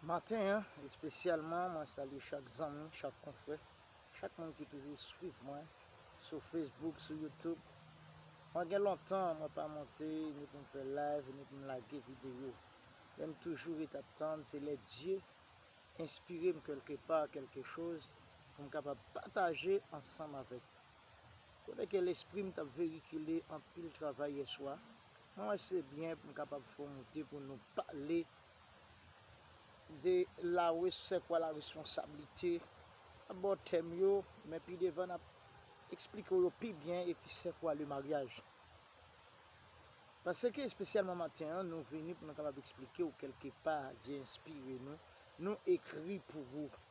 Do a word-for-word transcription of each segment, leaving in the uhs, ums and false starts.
Maten an, espesyalman, mwen salye chak zanmi, chak konfrè, chak moun ki toujou swiv mwen sou Facebook, sou YouTube. Mwen gen lontan mwen pa monte, ni pou m fè live, ni pou m lage videyo. Men m toujou ret ap tann, se lè Dye enspire m kèlke pa, kèlke choz, pou m kapab pataje ansanm avèk nou. Kote ke lespri m t ap veyikile anpil travay yèswa, mwen wè se byen pou m kapab fè w moute pou nou pale de la res-, c'est quoi la responsabilité. N ap ba w tèm yo, men pi devan n ap eksplike w yo pi byen, epi c'est quoi le mariage. Paske espesyalman maten an, nou vini pou nou kapab eksplike w kèlke pa, Dye enspire nou, nou ekri pou ou.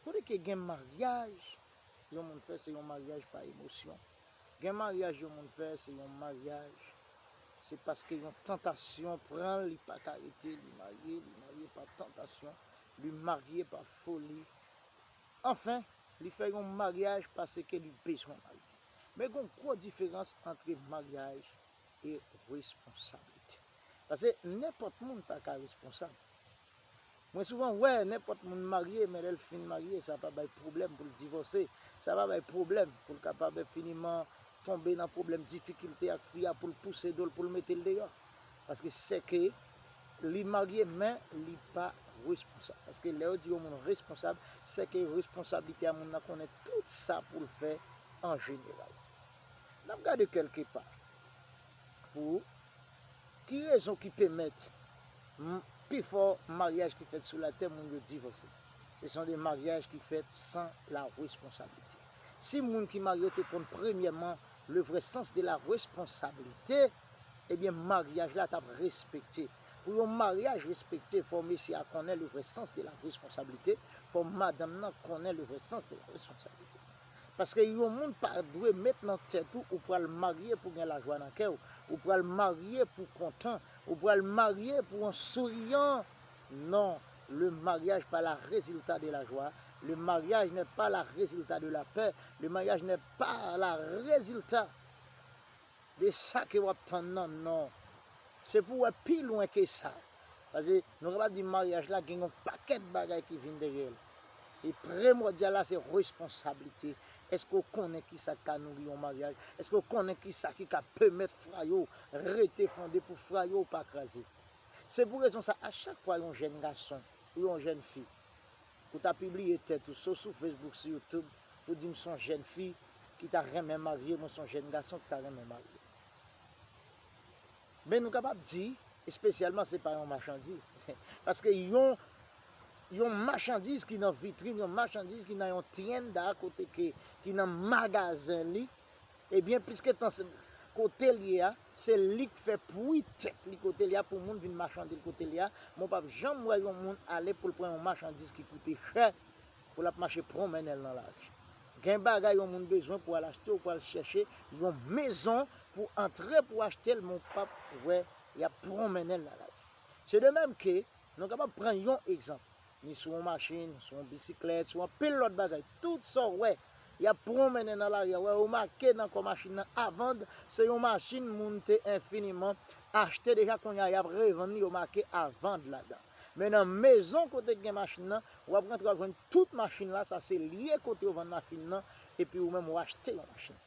Kote ke gen maryaj, yon moun fè se yon maryaj pa emosyon. Gen maryaj yon moun fè se yon maryaj, se paske yon tantasyon pran l, li pa ka rete, li marye, li marye pa tantasyon, li marye pa foli. Anfen, li fè yon maryaj paske li bezwen marye. Men gen yon gwo diferans antre maryaj e responsablite. Paske nenpòt moun pa ka responsab. Mwen souvan wè nenpòt moun marye, men lè l fin marye, sa pa bay pwoblèm pou l divòse. Sa pa bay pwoblèm pou l kapab enfiniman tonbe nan pwoblèm difikilte ak fi a pou l pouse do l, pou l mete l deyò. Paske sèke li marye, men li pa responsab. Paske lè yo di yon moun responsab, sèke responsablite a moun nan konnen tout sa pou l fè an jeneral. N ap gade kèlke pa pou ki rezon ki pèmèt m-, pifò maryaj ki fèt sou latè, moun yo divòse. Ce sont des mariages qui fêtent sans la responsabilité. Si moun ki marye yo te konn premyèman le vrai sens de la responsabilité, ebyen maryaj la t ap respekte. Pou yon maryaj respekte, fò mesye a konnen le vrai sens de la responsabilité, fò madanm nan konnen le vrai sens de la responsabilité. Paske yon moun pa dwe met nan tèt ou, ou pral marye pou gen lajwa nan kè w, ou pral marye pou kontan, ou pral marye pou an souriyan. Non, le mariage pas la résultat de la joie, le mariage n'est pas la résultat de la paix, le mariage n'est pas la résultat de sa ke w ap tann nan, non. Se pou w wè pi lwen ke sa. Paske nou kapab di maryaj la gen yon pakèt bagay ki vin dèyè l. E primòdyal la se responsablite. Èske w konnen ki sa k ka nouri yon maryaj? Èske w konnen ki sa ki ka pèmèt fwaye w rete fonde, pou fwaye w pa kraze? Se pou rezon sa, a chak fwa yon jèn gason ou yon jèn fi ou ta pibliye tèt ou, so sou Facebook, sou YouTube, pou di m se yon jèn fi ki ta renmen marye, mwen se yon jèn gason ki ta renmen marye. Men nou kapab di, espesyalman, se pa yon machandiz. Paske yon, yon machandiz ki nan vitrin, yon machandiz ki nan yon tyenda, kote ke, ki nan magazen li, ebyen, pliske tan se kote l ye a, se li k fè pwi tèt li kote l ye a pou moun vin machande l kote l ye a. Men w p ap janm wè yon moun ale pou l pran yon machandiz ki koute chè, pou l ap mache pwonmennen l nan lari. Gen bagay yon moun bezwen pou al achte, ou pral chèche yon mezon pou antre pou achte l, men w p ap wè y ap pwonmennen l nan lari. Se de menm ke nou kapab pran yon egzanp. Ni sou yon machin, sou yon bisiklèt, sou anpil lòt bagay. Tout sa w wè y ap pwonmennen nan lari a, w wè yo make nan kò machin nan a vann, se yon machin moun te enfiniman achte deja, kounye a y ap revann li, yo make a vann ladan. Men nan mezon kote k gen machin nan, w ap rantre w ap jwenn tout machin la, sa se lye kote yo vann machin nan, epi ou menm ou achte yon machin.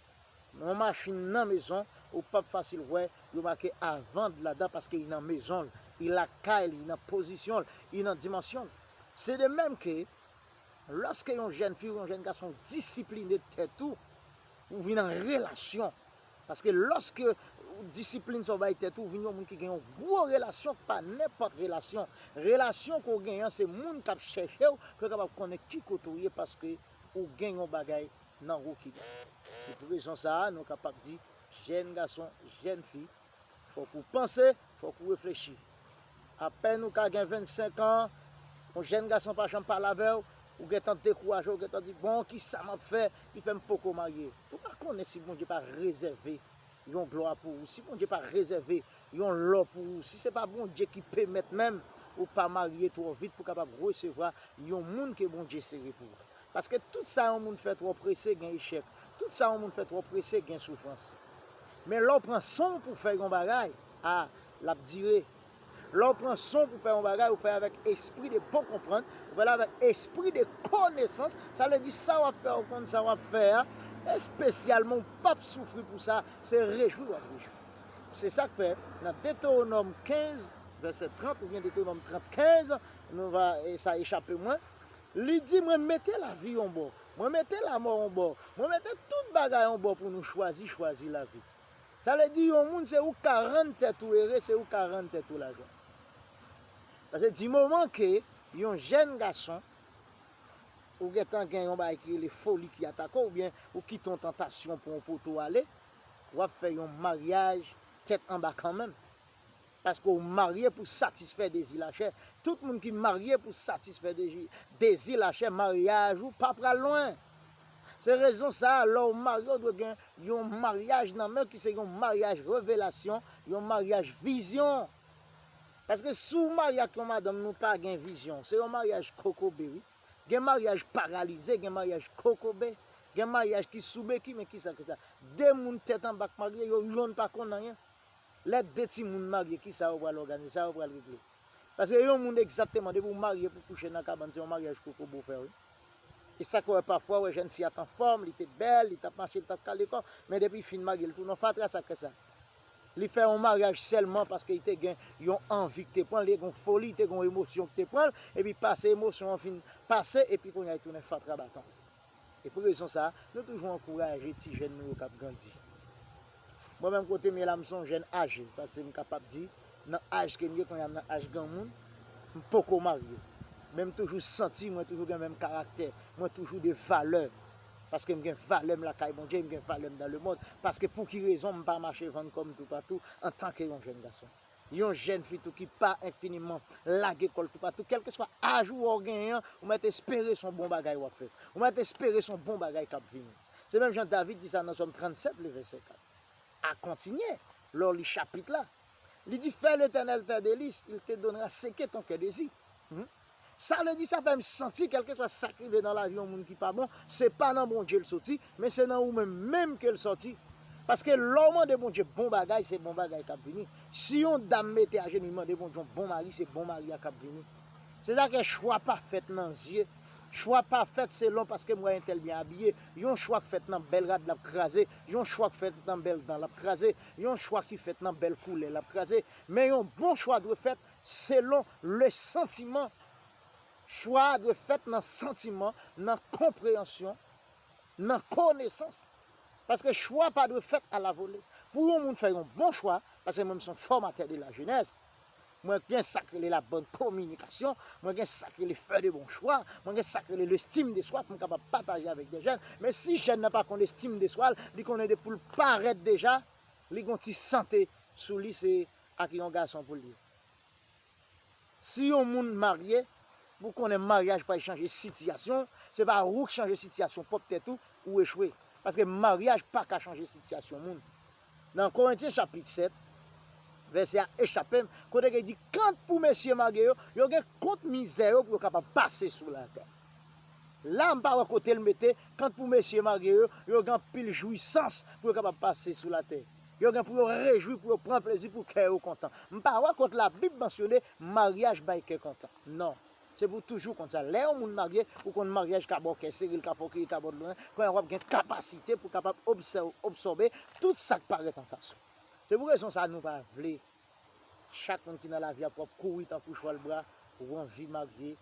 Yon machin nan mezon, ou p ap fasil wè yo make a vann ladan paske li nan mezon l, li lakay li, li nan pozisyon l, li nan dimansyon l. Se de menm ke lòske yon jèn fi ou yon jèn gason disipline tèt ou, ou vin an relasyon. Paske lòske ou disiplin sa w bay tèt ou, ou vin yon moun ki gen yon gwo relasyon, pa nenpòt relasyon. Relasyon ke w genyen an, se moun k ap chèche w, ke w kapab konnen ki kote w ye, paske ou gen yon bagay nan ou ki bon. Se pou rezon sa a, nou kapab di, jèn gason, jèn fi, fòk ou panse, fòk ou reflechi. Apèn ou ka gen vennsenk an, yon jèn gason pa janm pale avè w, ou gentan dekouraje, ou gentan di, "Bon, kisa m ap fè ki fè m poko marye?" Ou pa konnen si Bondye pa rezève yon glwa pou ou, si Bondye pa rezève yon lò pou ou, si se pa Bondye ki pèmèt menm ou pa marye twò vit pou kapab resevwa yon moun ke Bondye sere pou ou. Paske tout sa yon moun fè twò prese gen echèk. Tout sa yon moun fè twò prese gen soufrans. Men lè w pran san w pou fè yon bagay, a, l ap dire. Lè w pran swen w pou fè yon bagay, ou fè avèk espri de bon konprann, ou fè l avèk espri de konesans. Sa vle di sa w ap fè, ou konn sa w ap fè a, espesyalman ou p ap soufri pou sa, se rejwi w ap rejwi. Se sa k fè nan Detewonòm kenz, vèsè trant oubyen Detewonòm trant kenz, nou va, e sa echape mwen, li di, mwen mete lavi yon bò, mwen mete lanmò yon bò, mwen mete tout bagay yon bò pou nou chwazi, chwazi lavi. Sa vle di yon moun se ou k ka rann tèt ou ere, se ou k ka rann tèt ou lajwa. Paske di moman ke yon jèn gason, ou gentan gen yon bagay ki rele foli ki atake w, oubyen ou kite yon tantasyon pou yon poto ale, w ap fè yon maryaj tèt anba kanmenm. Paske w marye pou satisfè dezi lachè. Tout moun ki marye pou satisfè dezi, dezi lachè, maryaj ou pa pral lwen. Se rezon sa a, lè w marye, w dwe gen yon maryaj nan men w ki se yon maryaj revelasyon, yon maryaj vizyon. Paske si w marye ak yon madanm, nou pa gen vizyon. Se yon maryaj kokobe, wi. Gen maryaj paralize, gen maryaj kokobe, gen maryaj ki sou beki, men kisa ke sa? De moun tèt anba k marye, yo yonn pa konn anyen. Lè de timoun marye, kisa yo pral òganize, sa yo pral regle? Paske yon moun egzakteman, depi w marye pou kouche nan kabann, se yon maryaj kokobe w fè, wi. E sa k fè w wè pafwa, w wè jèn fi a t anfòm, li te bèl, li t ap mache, li t ap kale kò, men depi l fin marye, li tounen yon fatra, sa k fè sa? Li fè yon maryaj sèlman paske li te gen yon anvi ki te pran l, li te gen yon foli, li te gen yon emosyon ki te pran l, epi pase emosyon an fin pase, epi kounye a li tounen fatra baton. E pou rezon sa a, nou toujou ankouraje ti jèn nou yo k ap grandi. Mwen menm kote m ye la, m se yon jèn aje, paske m kapab di, nan aj ke m ye kounye a, m nan aj granmoun, m poko marye. Men m toujou santi, mwen toujou gen menm karaktè, mwen toujou de valè. Paske m gen valè m lakay Bondye, m gen valè m dans le monde. Paske pou ki rezon m pa mache vann kò m toupatou antanke yon jèn gason? Yon jèn fi tou ki pa enfiniman lage kò l toupatou, kèlkeswa aj ou wè w genyen an, ou mèt espere se yon bon bagay w ap fè. Ou mèt espere se yon bon bagay k ap vini. Se menm jan David di sa nan Sòm trannsèt, le vèsè kat. A kontinye, lè w li chapit la. Li di, fais l'Éternel tes délices, il te donnera ce que ton cœur désire. Hmm? Sa vle di, sa fè m santi, kèlkeswa sa k rive nan lavi yon moun ki pa bon, se pa nan Bondye l soti, men se nan ou menm menm ke l sòti. Paske lè w mande Bondye bon bagay, se bon bagay k ap vini. Si yon dam mete ajenou, li mande Bondye yon bon mari, se bon mari a k ap vini. Se sa ke chwa pa fèt nan zye. Chwa pa fèt selon paske m wè entèl byen abiye. Yon chwa k fèt nan bèl rad l ap kraze. Yon chwa k fèt nan bèl dan l ap kraze. Yon chwa ki fèt nan bèl koulè l ap kraze. Men yon bon chwa dwe fèt selon le sentiment. Chwa a dwe fèt nan santiman, nan konpreyansyon, nan konesans. Paske chwa pa dwe fèt a la vole. Pou yon moun fè yon bon chwa, paske mwen m se yon fòmatè de la jenès, mwen gen sa k rele la bòn kominikasyon, mwen gen sa k rele fè de bon chwa, mwen gen sa k rele lestim de swa pou m kapab pataje avèk de jèn. Men si jèn nan pa konn estim de swa l, li konnen depi pou l parèt deja, li gon ti sante sou li, se ak yon gason pou l ye. Si yon moun marye, pou konnen maryaj pral chanje sitiyasyon, se pa ou k chanje sitiyasyon pwòp tèt ou, ou echwe. Paske maryaj pa ka chanje sitiyasyon moun. Nan Korentyen chapit sèt, vèsè a echape m, kote ke di, kant pou mesye marye yo, yo gen kont mizè yo pou yo kapab pase sou latè. La, m pa wè kote l mete, kant pou mesye marye yo, yo gen anpil jwisans pou yo kapab pase sou latè. Yo gen pou yo rejwi, pou yo pran plezi, pou kè yo kontan. M pa wè kot Labib mansyone maryaj bay kè kontan. Non. Se pou toujou konsa. Lè yon moun marye, ou konn maryaj ka ba w kè sere, l ka fè w kriye, l ka ba w dlo, kounye a w ap gen kapasite pou kapab obsè-, absòbe tout sa k parèt anfas ou. Se pou rezon sa a nou pa vle chak moun ki nan lavi a pou ap kouri tankou chwal bra, ou anvi marye,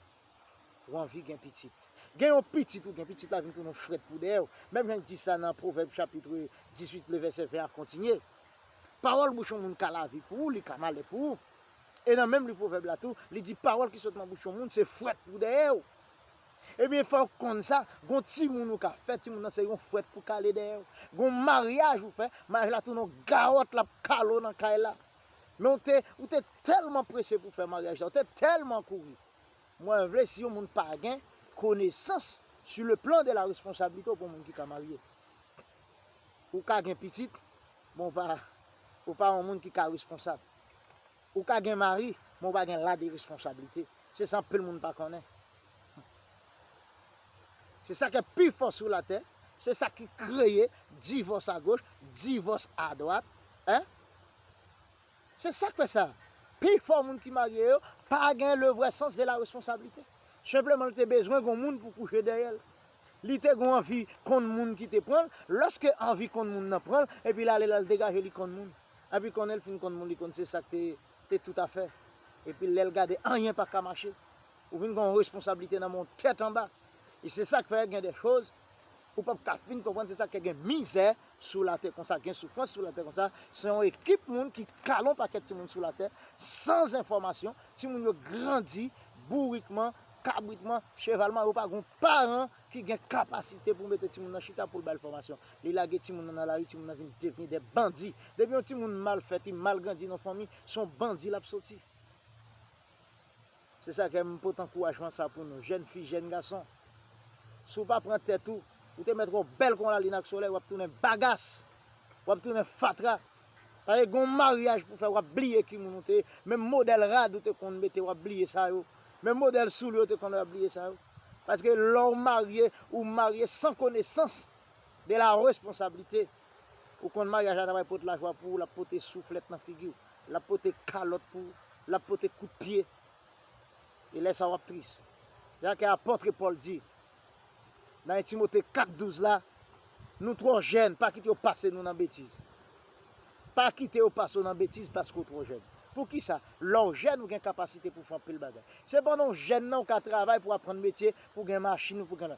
ou anvi gen pitit. Gen yon pitit ou gen, pitit la vin tounen yon frèt pou dèyè w. Menm jan l di sa nan Pwovèb chapit dizuit, le vèsè ven a kontinye. Pawòl bouch yon moun ka lavi pou ou, li ka malè pou ou. E nan menm liv Pwovèb la tou, li di pawòl ki sot nan bouch yon moun se frèt pou dèyè w. Ebyen, fò w konn sa, gon timoun ou ka fè, timoun nan se yon frèt pou kale dèyè w. Gon maryaj ou fè, maryaj la tounen yon gawòt l ap kale w nan kay la. Men ou te, ou te tèlman prese pou fè maryaj la, ou te tèlman kouri. Mwen vle si yon moun pa gen konesans sur le plan de la responsabilité, ou pa yon moun ki ka marye. Ou ka gen pitit, men ou pa, ou pa yon moun ki ka responsab. Ou ka gen mari, men ou pa gen la de responsablite. Se sa anpil moun pa konnen. Se sa ki pi fò sou latè. Se sa ki kreye divòs agoch, divòs adwat. Hein? Se sa k fè sa. Pifò moun ki marye yo pa gen le vrai sens de la responsabilité. Senpleman, li te bezwen gon moun pou kouche dèyè l. Li te gon anvi konn moun ki te pran l. Lòske anvi konn moun nan pran l, epi l ale, l al degaje li konn moun. Epi konnen l fin konn moun, li konn se sa k te, te tout afè. Epi lè l gade, anyen pa ka mache. Ou vin gon responsablite nan men w tèt anba. E se sa k fè gen de choz ou p ap ka fin konprann, se sa k fè gen mizè sou latè konsa, gen soufrans sou latè konsa. Se yon ekip moun ki kale yon pakèt timoun sou latè, san enfòmasyon. Timoun yo grandi bourikman, kabritman, chevalman, yo pa gon paran ki gen kapasite pou mete timoun nan chita pou l ba l fòmasyon. Li lage timoun nan nan lari, timoun nan vin devni de bandi. Depi yon timoun mal fèt, li mal grandi nan fanmi, se yon bandi l ap soti. Se sa ke m pote ankourajman sa pou nou, jèn fi, jèn gason. Si w pa pran tèt ou, ou te mèt wè w bèl kon lalin ak solèy, w ap tounen bagas, w ap tounen fatra. Paske gen yon maryaj pou fè, w ap bliye ki moun ou te ye. Menm modèl rad ou te konn mete, w ap bliye sa yo. Menm modèl soulye ou te konn, w ap bliye sa yo. Paske lè w marye, ou marye san konesans de la responsabilite. Ou konn maryaj la ta pral pote lajwa pou ou, l ap pote souflèt nan figi w, l ap pote kalòt pou ou, l ap pote kout pye. E lè sa w ap tris. Jan ke apòt Pòl di nan en Timote kat douz la, nou twò jèn, pa kite yo pase nou nan betiz. Pa kite yo pase w nan betiz paske w twò jèn. Poukisa? Lè w jèn, ou gen kapasite pou w fè anpil bagay. Se pandan w jèn nan, ou ka travay pou w aprann metye, pou w gen machin, pou w gen...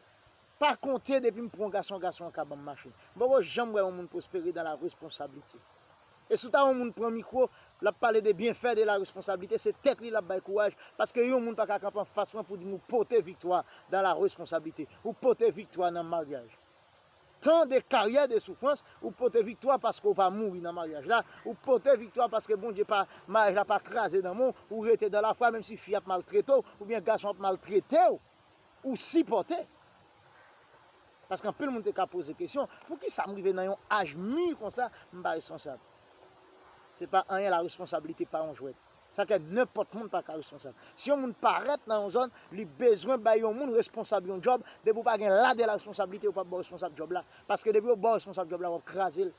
Pa konte depi m pran yon gason, gason an ka ban m machin. M poko janm wè yon moun pwospere dans la responsabilité. E si w ta wè yon moun pran mikwo, l ap pale de byenfè de la responsabilité, se tèt li l ap bay kouraj, paske yon moun pa ka kanpe anfas mwen pou di m ou pote viktwa dans la responsabilité, ou pote viktwa nan maryaj. Tan de karyè de soufrans, ou pote viktwa paske w pa mouri nan maryaj la, ou pote viktwa paske Bondye pa, maryaj la pa kraze nan men w, ou rete dans la foi, menm si fi ap maltrete w, oubyen gason ap maltrete w, ou sipòte. Paske anpil moun te ka poze kesyon, poukisa m rive nan yon aj mi konsa, m pa responsab? Se pa anyen, la responsabilité pa yon jwèt. Sa ke nenpòt moun pa ka responsab. Si yon moun parèt nan yon zòn, li bezwen bay yon moun responsab yon djòb, depi w pa gen la de la responsabilité, yo p ap ba w responsab djòb la. Paske depi yo ba w responsab djòb la, w ap kraze l.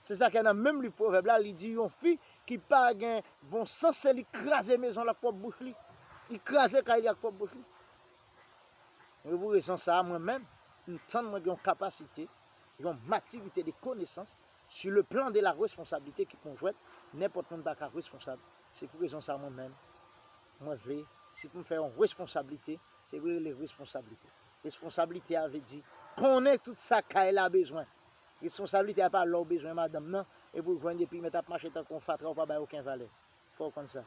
Se sa ke nan menm liv Pwovèb la, li di yon fi ki pa gen bon sans, se li kraze mezon l ak pwòp bouch li. Li kraze kay li ak pwòp bouch li. E pou rezon sa a, mwen menm, m tann mwen gen yon kapasite, yon matirite de konesans sur le plan de la responsabilité ki p on jwèt, nenpòt moun pa ka responsab. Se pou rezon sa a, mwen menm, mwen vle, si pou m fè yon responsablite, se vle rele responsablite. Responsablite a vle di konnen tout sa kay la bezwen. Responsablite a pa lè w bezwen madanm nan, epi w jwenn epi mèt ap mache tankou yon fatra, ou pa bay okenn valè. Fò w konn sa.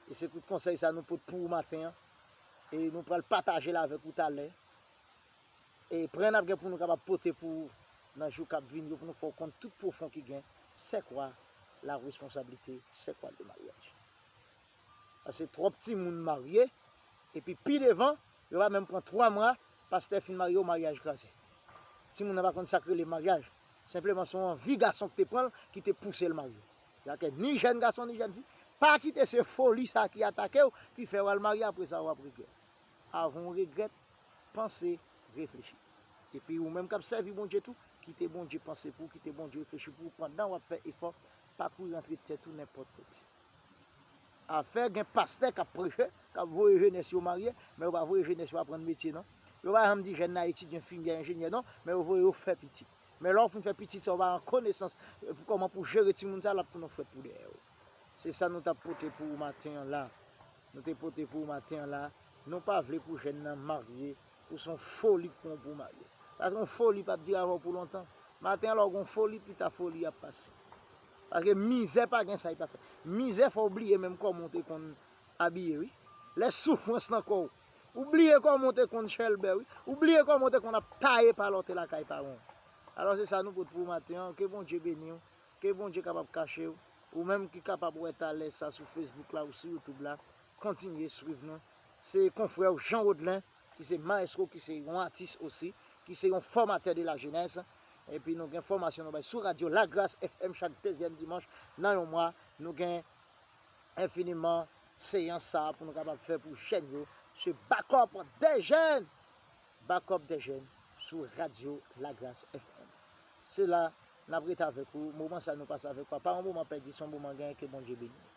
E se tout konsèy sa nou pote pou ou maten an. E nou pral pataje l avèk ou talè. E pran n ap gen pou nou kapab pote pou ou nan jou k ap vin yo, pou nou fè w konn tout pwofon ki gen. C'est quoi la responsabilité? C'est quoi le mariage? Paske twòp timoun marye, epi pi devan, yo pa menm pran twa mwa, pastè fin marye yo, maryaj kraze. Timoun nan pa konn sa k rele maryaj. Senpleman, se yon anvi gason ki te pran l, ki te pouse l marye. Sa ke ni jèn gason, ni jèn fi, pa kite se foli sa ki atake w, ki fè w al marye, apre sa, w ap regrèt. Avan w regrèt, panse, reflechi. Epi ou menm k ap sèvi Bondye tou, kite Bondye panse pou ou, kite Bondye reflechi pou ou pandan w ap fè efò, pa kouri antre tèt ou nenpòt kote. Afè gen pastè k ap preche, k ap voye jenès yo marye, men yo pa voye jenès yo aprann metye non. Yo pa janm di jèn nan etidye enfimyè, enjenyè non, men yo voye yo fè pitit. Men lè w fin fè pitit sa, w pa gen konesans pou kòman pou jere timoun sa, l ap tounen yon frèt pou dèyè w. Se sa nou t ap pote pou ou maten an la. Nou te pote pou ou maten an la. Nou pa vle pou jèn nan marye, pou se yon foli k pran w pou w marye. Paske yon foli p ap dire avè w pou lontan. Maten an la w gen yon foli, pita foli ap pase. Paske mizè pa gen sa li pa fè. Mizè fè w bliye menm kòman w te konn abiye wi. Lè soufrans nan kò w. Ou bliye kòman w te konn chèlbè wi. Ou bliye kòman w te konn ap taye palòte lakay paran w. Alò se sa nou pote pou ou maten an. Ke Bondye beni w. Ke Bondye kapab kache w. Ou menm ki kapab wè talè sa sou Facebook la ou sou YouTube la, kontinye swiv nou. Se konfrè w Jean Rodelin, ki se maestro, ki se yon atis osi, ki se yon fòmatè de la jenès. Epi nou gen fòmasyon nou bay sou radyo Lagras F M chak dezyèm dimanch nan yon mwa. Nou gen enfiniman seyans sa a pou nou kapab fè pou jèn yo. Se Backup des jeunes! Backup des jeunes sou radyo Lagras F M. Se la n ap rete avèk ou. Moman sa nou pase avèk ou a pa yon moman pèdi, se yon moman genyen. Ke Bondye beni w.